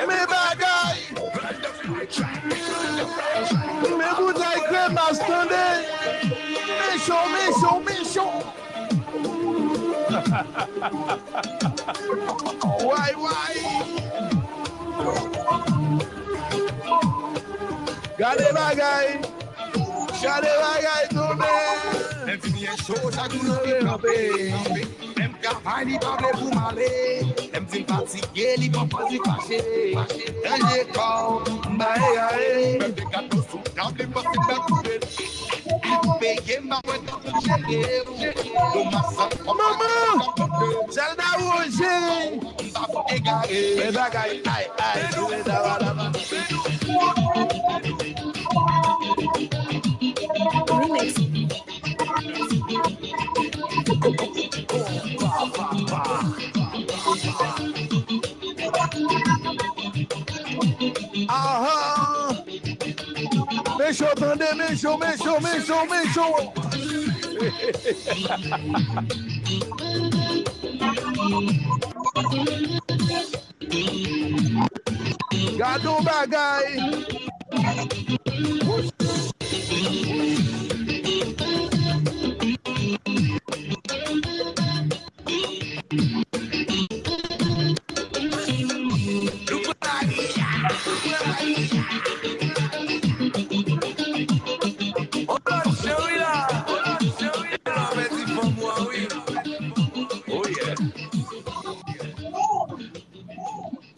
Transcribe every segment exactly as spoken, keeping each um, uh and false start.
Men bagay! Men boutèy kremas, tande! Men cho, men cho, men cho! Way, way! Gade bagay! Gade bagay tonbe! Lè m fini en cho, chak moun anvi kanpe. Lè m travay, li pa vle pou m ale. Lè m fin fatige, li pran pòz li fache. Ranje kò w, m pa egare. Mete gato sou tab, li panse m pral koupe. Li peye m, pa mwen tankou jere. Manman! Sèl Dawo jere! Men bagay, ay, ay, jere Dawo la. Remix. Aha! Men cho tande, men cho, men cho, men cho, men cho! Gad yon bagay!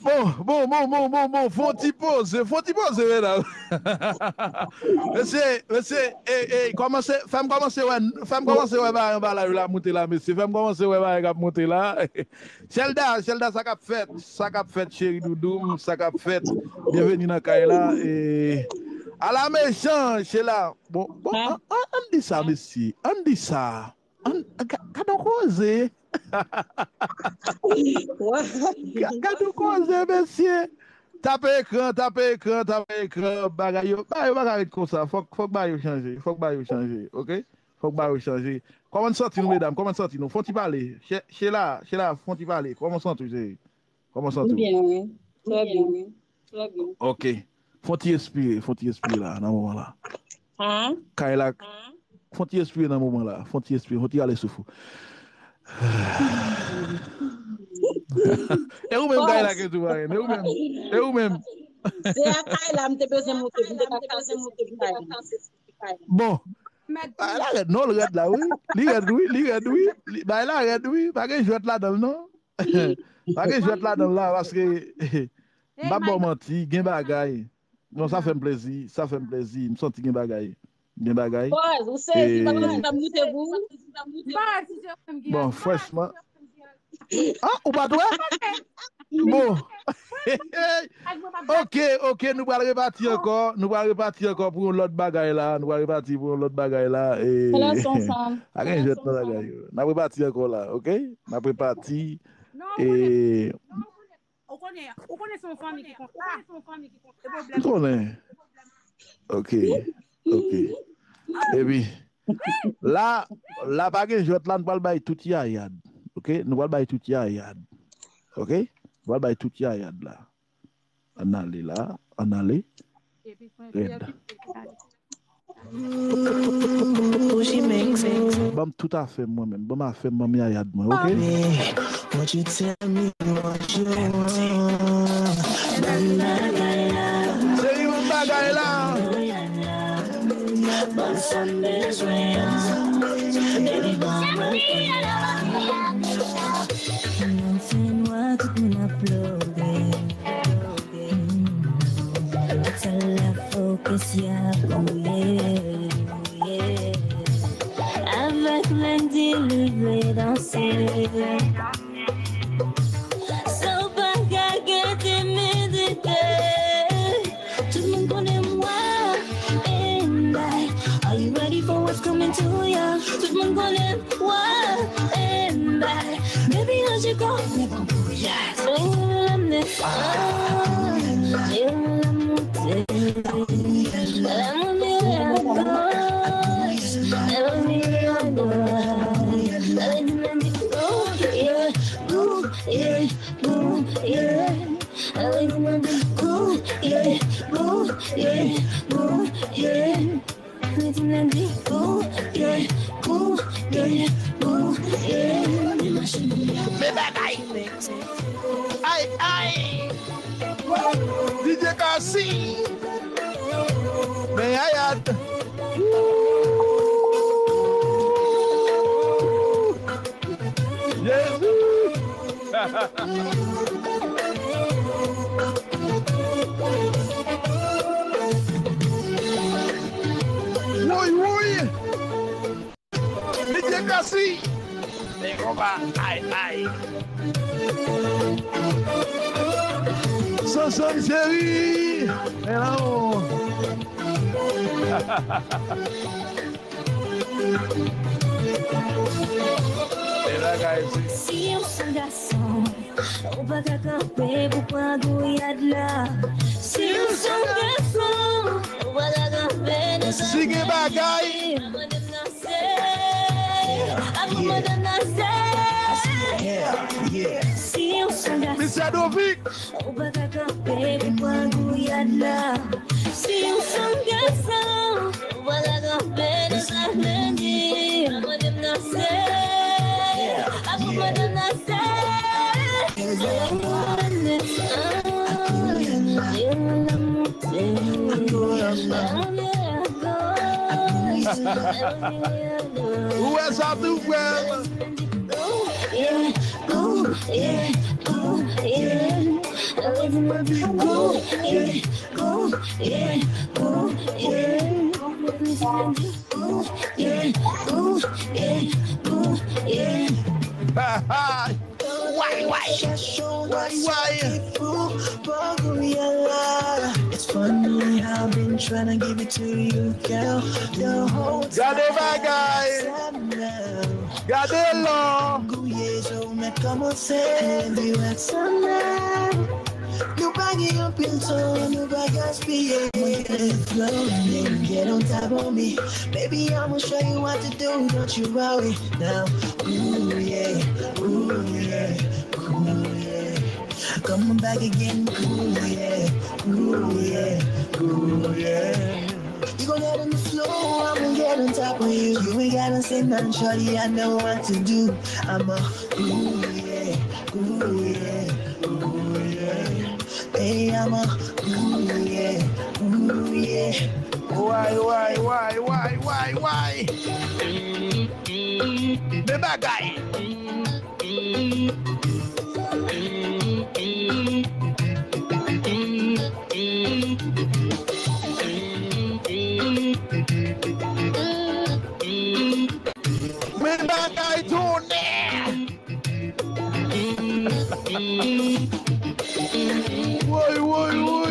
Bon, bon, bon, bon, bon, bon, fon ti poze, fon ti poze, medam. Mesye, mesye, ey, ey, kòmanse, fè m kòmanse wè, fè m kòmanse wè bagay anba live la moute la, mesye, fè m kòmanse wè bagay k ap moute la. Chèlda, Chèlda, sa k ap fèt, sa k ap fèt, cheri doudoum, sa k ap fèt, byenveni nan kay la, e, ala mechan, Chèla, bon, bon, an, an, ann di sa, mesye, ann di sa. Ann, ga- gad on koze. Ga- Gad on koze, mesye. Tape ekran, tape ekran, tape ekran. Bagay yo, bagay yo pa ka ret konsa. Fòk, fòk bagay yo chanje. Fòk bagay yo chanje, oke? Fòk bagay yo chanje. Kòman n santi nou, medam? Kòman n santi nou? Fon ti pale. Chè- Chèla, Chèla, fon ti pale. Kòman w santi w, cheri? Kòman w santi w? Byen, wi. Trè byen, wi. Trè byen. Oke. Fon ti respire, fon ti respire la, nan moman la. Kay la, fon ti respire nan moman la, fon ti respire, fon ti rale souf ou. E ou menm, Kay la, ke tou, Mayen? E ou menm? E ou menm? Se a Kay la, m te bezwen moute, m te ka pase sou Kay la. Bon. Bay la rèd, non, l rèd la, wi. Li rèd, wi, li rèd, wi. Li- Bay la rèd, wi. Pa gen jwèt ladan l, non. Pa gen jwèt ladan l la, paske m p ap ba w manti, gen bagay. Non, sa fè m plezi, sa fè m plezi. M santi gen bagay. Gen bagay. Pòz, ou sezi, pa konn si m t ap moute pou ou. M pa wè si se ou menm ki bon, franchman. Ah, ou pa t wè? Bon. Ok, ok, nou pral repati ankò. Nou pral repati ankò pou yon lòt bagay la. Nou pral repati pou yon lòt bagay la. E, pa gen jwèt nan bagay yo. N ap repati ankò la, ok? N ap repati. E, Ou konnen, ou konnen se yon fanmi ki konsa. Se pwoblèm. M konnen. Ok. Ok. Epi, la, la pa gen jwèt la, nou pral bay tout yayad. Ok? Nou pral bay tout yayad. Ok? Nou pral bay tout yayad la. Ann ale la. Ann ale. Rèd. Bougie Mix. Ban m tout afè m mwen menm. Ban m afè m, ban m yayad mwen, ok? What you tell me what you want. Ban m bagay la. Cheri, ban m bagay la. Ban m sa m bezwen an. Baby, ban mwen. Nan fènwa, tout moun ap plore. Tout sa la fokis y ap gouye, gouye. Avèk Mendy li vle danse. Sa w pa ka gen timidite. Tout moun konnen mwen, and I. Are you ready for what's coming to ya? Tout moun konnen mwen, and I. Baby, lanje kò w, men pa m pou ya. Ou la m desann, ou la m monte. La m monte ankò. Lundi, ooh, yeah, ooh, yeah, ooh, yeah. Men bagay. Ay, ay. D J Cassie. Men yayad. Ooh. Jezi. Woy, woy. Lidye Kasi. Men konpa, ay, ay. Sonson cheri. Men lanmou. Men bagay, si. Si w se yon gason, ou pa ka kanpe pou pran gouyad la. Si w se yon gason, ou pa ka kanpe devan. Si gen bagay. Mande m nan se, avan mande m nan se. Si w se yon gason. Misye Dovic. Ou pa ka kanpe pou pran gouyad la. Si w se yon gason, ou pa ka kanpe devan Mendy. Mande m nan se, avan mande m nan se. Ou wè sa tou, frè m? Yeah, ooh, yeah, ooh, yeah. Every time I be go, yeah, go, yeah, go, yeah. Ooh, yeah, ooh, yeah, ooh, yeah. Way, way. Way, way. It's funny how I've been tryna give it to you, girl, the whole time. Gade bagay. Gade lò. Gouye, yo mèt kòmanse. Andy Rexona. Nou pa gen anpil tan, nou pa gaspiye. Flow, nigga, get on top of me. Baby, I'ma show you what to do, don't you worry. Now, ooh, yeah, ooh, yeah, ooh, yeah. Come on back again, ooh, yeah, ooh, yeah, ooh, yeah. You gon' get on the floor, I'ma get on top of you. You ain't gotta say nothing, shorty, I know what to do. I'm a ooh, yeah, ooh, yeah, ooh, yeah. Hey, I'm a ooh, yeah, ooh, yeah. Way, way, way, way, way, way. Men bagay. Men bagay tounen. Woy, woy, woy.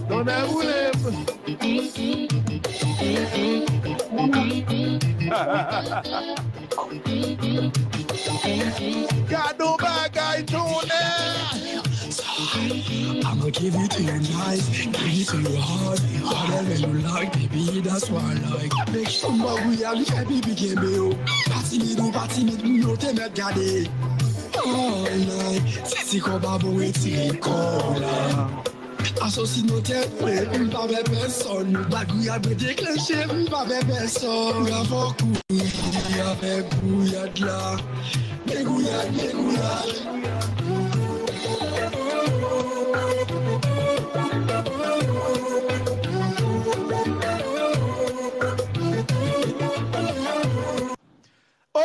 Tounen boule. Gade yon bagay tounen. I'ma give it to you nice, give it to you hard. Whatever you like, baby, that's what I like. Make sure my reality, baby, give me you. Pa timid ou pa timid, moun yo te mèt gade. All night, sisi kòba pou retire kò la. Asosi nan tèt mwen, m pa pè pèsòn. Bagay a byen deklanche, m pa pè pèsòn. Avè kouri avèk gouyad la. Men gouyad, men gouyad.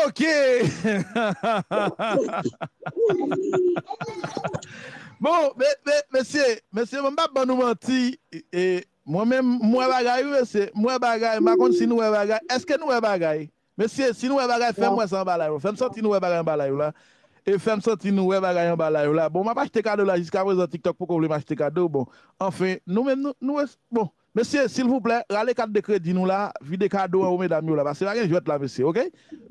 Ok. Bon, me, me, mesye, mesye, mwen pa ban nou manti. E, e, mwen menm, m wè bagay, wi, mesye. M wè bagay. M pa konn si nou wè bagay. Èske nou wè bagay? Mesye, si nou wè bagay, fè m wè sa anba live la. Fè m santi nou wè bagay anba live la. E fè m santi nou wè bagay anba live la. Bon, m ap achte kado la. Jiskaprezan, TikTok poko vle m achte kado. Bon, anfen, nou menm, nou, nou, bon. Mesye, silvouplè, rale kat de kredi nou la, vide kado an yo medam yo la, paske pa gen jwèt la, mesye, oke?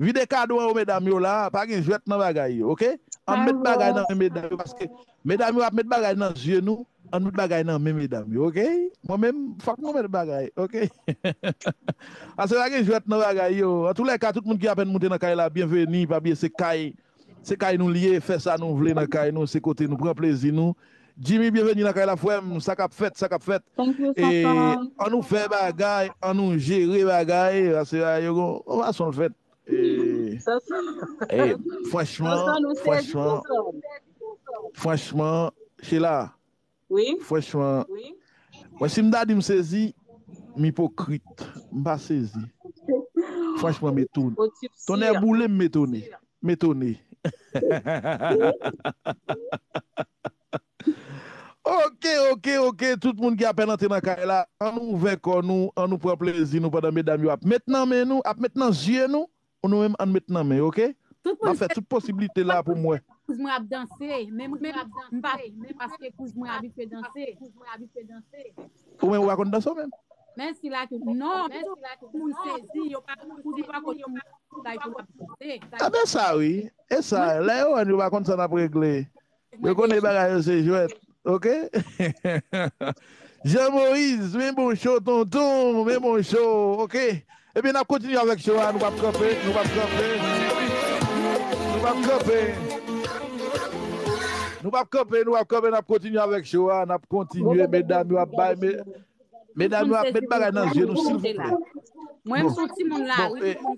Vide kado an yo medam yo la, pa gen jwèt nan bagay yo, oke? Ann met bagay nan men medam yo, paske medam yo ap met bagay nan zye nou, ann met bagay nan men medam yo, oke? Mwen menm, fòk nou met bagay, oke? Paske pa gen jwèt nan bagay yo. Antoulèka, tout moun ki apèn moute nan kay la, byenveni, pa bliye se kay, se kay nou li ye, fè sa nou vle nan kay nou, se kote nou pran plezi nou. Jimmy, byenveni nan kay la, frè m. Sa k ap fèt, sa k ap fèt. Thank you, E, Satan. An nou fè bagay, an nou jere bagay, paske a, yo gon yon fason l fèt. E, e, franchman, Satan, nou sezi franchman, tou, frè m. Franchman, Sheila, Wi. Franchman, mwen, si m ta di m sezi, m ipokrit. M pa sezi. Franchman, m etone. O tip Tonnè si. Boule, m etone. M etone. Ok, ok, ok. Tout moun ki apèn antre nan kay la, an nou ouvè kò nou, an nou pran plezi nou pandan medam yo ap met nan men nou, ap met nan zye nou, nou menm an met nan men, ok? Tout M ap fè tout posiblite la pou mwen. Kouz mwen ap danse, menm mwen ap danse, paske kouz mwen abitye danse. Ou menm ou pa konn danse ou menm? Men sila ke non, men tout moun sezi, yo pa kouz yo pa konn yon bagay pou ap danse. A ben sa wi. E sa, lè yo wè nou pa konn sa n ap regle. Yo konnen bagay yo se jwèt. Ok? Jean Moïse, men bon show, tonton, men bon show, ok? Ebyen, n ap kontinye avèk show a, nou p ap kanpe, nou p ap kanpe. Nou p ap kanpe. Nou p ap kanpe, nou p ap kanpe, n ap kontinye avèk show a, n ap kontinye, medam yo ap bay, me- medam yo ap met bagay nan zye nou, silvouplè. Mwen m sou timoun la, Bon, wi, eh, moun